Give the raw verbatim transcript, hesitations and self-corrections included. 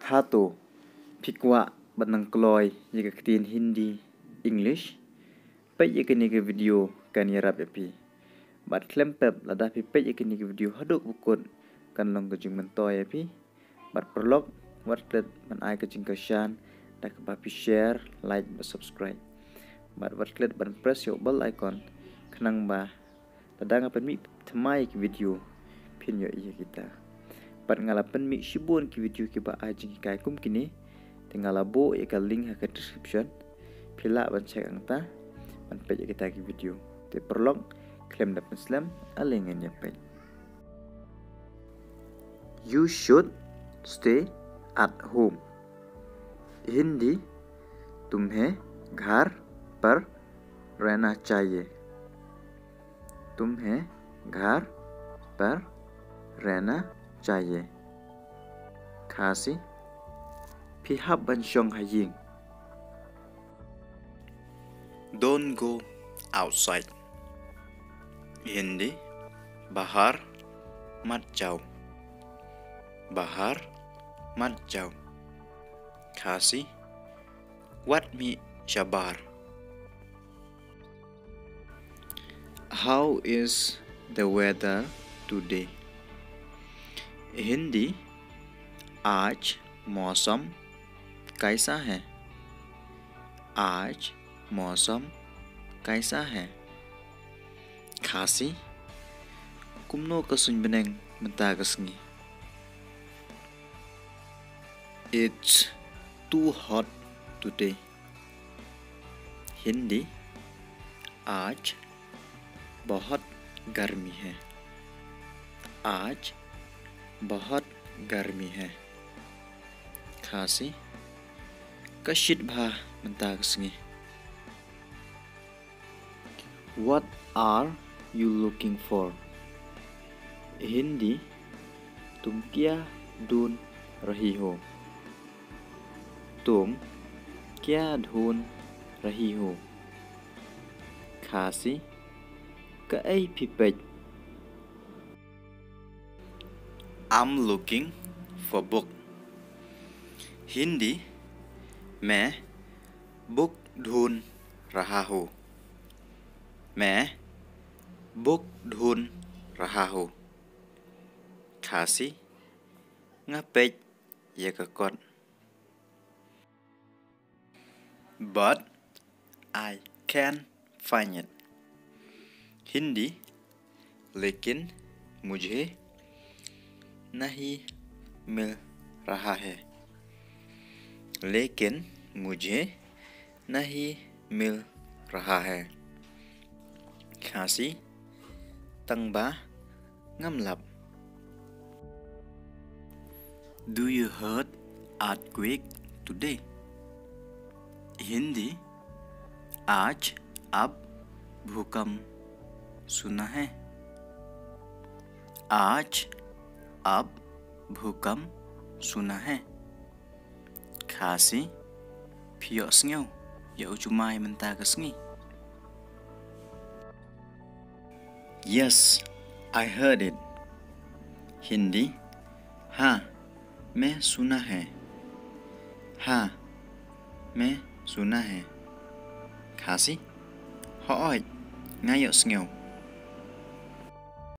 Hato phi kwah ban nang kloi ïa ka ktien Hindi, English? Peit ïa kane ka video kan ïarap ïa phi. Bad khlem pep, lada phi peit ïa kane ka video haduh ba kut, kan long ka jingmyntoi ïa phi. Bad paralok, wat klet ban ai ka jingkyrshan da kaba phi share, like bad subscribe. Bad wat klet ban press ïa u bell icon, khnang ba lada nga pynmih thymmai ki video, phin ïohi ïa kita. Bad nga la pynmih shibun ki video kiba ai jinghikai kum kine, te nga la buh ïa ka link ha ka description. Phi lah ban check hangta, ban peit ïa kita ki video. Te paralok, khlem da pynslem, ale ngin ïa peit. You should stay at home. Hindi, तुम्हें घर पर रहना चाहिए। तुम्हें घर पर रहना चाहिए। Khasi, phi hap ban shong ha ïing. Don't go outside. Hindi, बाहर मत जाओ। बाहर मत जाओ। Khasi, wat mih shabar. How is the weather today? Hindi, आज मौसम कैसा है? आज मौसम कैसा है? Khasi, kumno ka suiñ bneng mynta ka sngi? It's too hot today. Hindi, आज बहुत गर्मी है। आज बहुत गर्मी है। Khasi, ka shit bha mynta ka sngi. What are you looking for? Hindi, तुम क्या ढूंढ रही हो? तुम क्या ढूंढ रही हो? Khasi, kaei phi peit? I'm looking for book. Hindi, मैं book ढूंढ रहा हूँ। मैं book ढूंढ रहा हूँ। Khasi, nga peit ïa ka kot. But I can't find it. Hindi, लेकिन मुझे नहीं मिल रहा है। लेकिन मुझे नहीं मिल रहा है। Khasi, tang ba ngam lap. Do you heard earthquake today? Hindi, आज आप भूकंप सुना है? आज आप भूकंप सुना है? Khasi, phi ïohsngew ïa u jumai mynta ka sngi? Yes, I heard it. Hindi, हाँ, मैं सुना है। हाँ, मैं सुना है। Khasi, hooid, nga ïohsngew.